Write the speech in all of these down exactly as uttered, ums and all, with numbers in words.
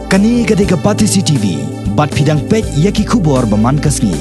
Kane ka dei ka Batesi T V, bad phi dang peit ïa ki khubor ba man ka sngi.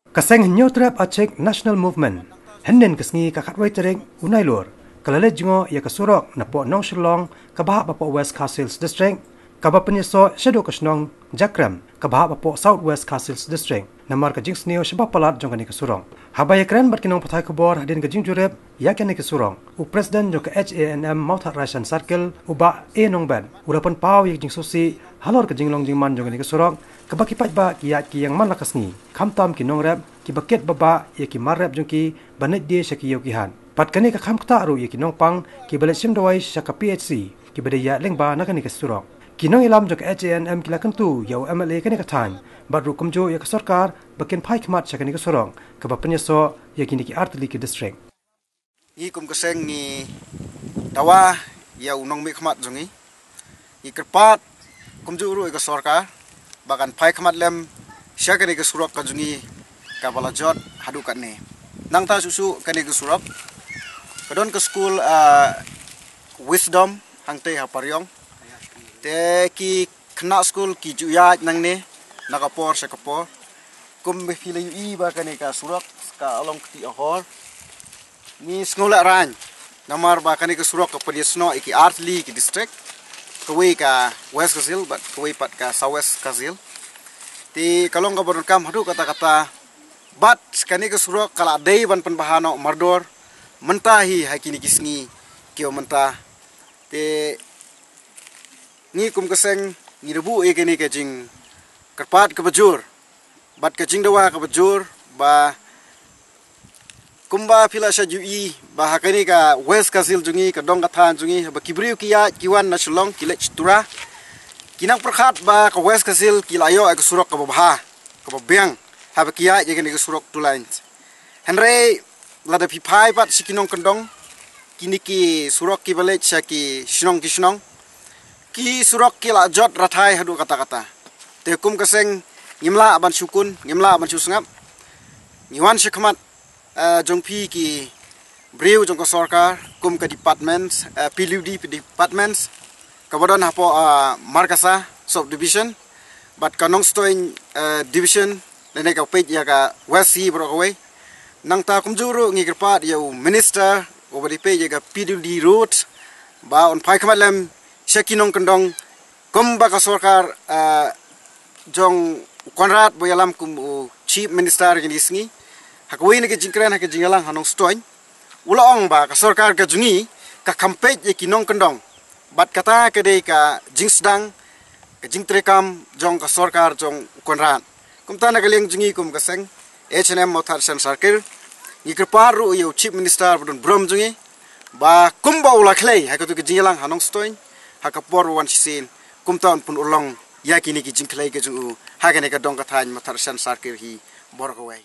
Ka seng Hynñiewtrep Achik National Movement, hynnin ka sngi ka khatwei tarik u Nailur, ka la leit jngoh ïa ka surok napoh Nongshillong kaba hap hapoh West Khasi Hills District, kaba pynïasoh shaduh ka shnong Jakrem kaba hap hapoh South West Khasi Hills District, namar ka jingsniew shaba palat jong kane ka surok. Haba ïakren bad ki nongpathai khubor hadien ka jingjurip ïa kane ka surok, u President jong ka H A N M Mawthadraishan Circle, u Bah A Nongbet, u la pynpaw ïa ka jingsngewsih halor ka jinglong jingman jong kane ka surok, kaba ki paidbah ki ïaid ki ïeng man la ka sngi, khamtam ki nongrep kiba kit babah ïa ki mar rep jong ki ban leit die sha ki ïew ki hat. Bad kane ka kham ktah ruh ïa ki nongpang kiba leit shim dawai sha ka P H C, kiba dei ïaid lyngba na kane ka surok. Ki nongïalam jong ka H A N M ki la kyntu ïa u M L A kane ka thaiñ, bad ruh kumjuh ïa ka sorkar ba kin phai khmat sha kane ka surok, kaba pynïasoh ïa kine ki artylli ki district. Ngi kum ka seng ngi dawa ïa u nongmihkhmat jong ngi. Ngi kyrpad kumjuh ruh ïa ka sorkar ba kan phai khmat lem sha kane ka surok ka jong ngi kaba la jot haduh katne. Nangta shuh shuh kane ka surok ka don ka skul, ah, Wisdom hangtei ha Pariong. Te ki khynnah skul ki ju ïaid nangne na ka por sha ka por. Kumba phi la ïohi ba kane ka surok ka long kti ahor. Ngi sngew lehraiñ namar ba kane ka surok ka pynïasnoh ïa ki artylli ki district, kawei ka West Khasi Hills bad kawei pat ka South West Khasi Hills. Te ka long kaba donkam haduh katta katta. Bad kane ka surok ka la dei ban pynbha noh mardor mynta hi ha kine ki sngi kiba mynta. Te ngi kum ka seng ngi da buh ïa kane ka jingkyrpad kaba jur bad ka jingdawa kaba jur ba kumba phi la shah ïohi ba ha kane ka West Khasi Hills jong ngi, ka dong ka thaiñ jong ngi, ba ki briew ki ïaid ki wan na Shillong ki leit sha Tura. Ki nang pyrkhat ba ka West Khasi Hills ki la ïoh ïa ka surok kaba bha, kaba biang, haba ki ïaid ïa kane ka surok two lanes. Hynrei lada phi phai pat sha ki nongkyndong, kine ki surok kiba leit sha ki shnong ki shnong, ki surok ki la jot rathai haduh katta katta. Te kum ka seng ngim lah ban shu kun, ngim lah ban shu sngap. Ngi wan shakhmat, eh, jong phi ki briew jong ka sorkar, kum ka departments, eh, P W D departments, kaba don hapoh, eh, Markasa subdivision bad ka Nongstoiñ, eh, division, lane ka peit ïa ka West hi baroh kawei. Nangta kumjuh ruh ngi kyrpad ïa u minister uba dei peit ïa ka P W D road ba un phai khmat lem sha ki nongkyndong, kumba ka sorkar, eh, jong u Conrad ba ïalam kum u chief minister kine ki sngi, ha kawei na ka jingkren ha ka jingïalang ha Nongstoiñ, u la ong ba ka sorkar ka jong ngi ka kham peit ïa ki nongkyndong. Bad kata ka dei ka jingsdang, ka jingtreikam jong ka sorkar jong u Conrad. Kumta na ka liang jong ngi kum ka seng H A N M Mawthadraishan Circle, ngi kyrpad ruh ïa u chief minister ba don burom jong ngi ba kumba u la khlei ha katu ka jingïalang ha Nongstoiñ ha ka por ba wan shisien, kumta un pynurlong ïa kine ki jingkhlei ka jong u ha kane ka dong ka thaiñ Mawthadraishan Circle hi baroh kawei.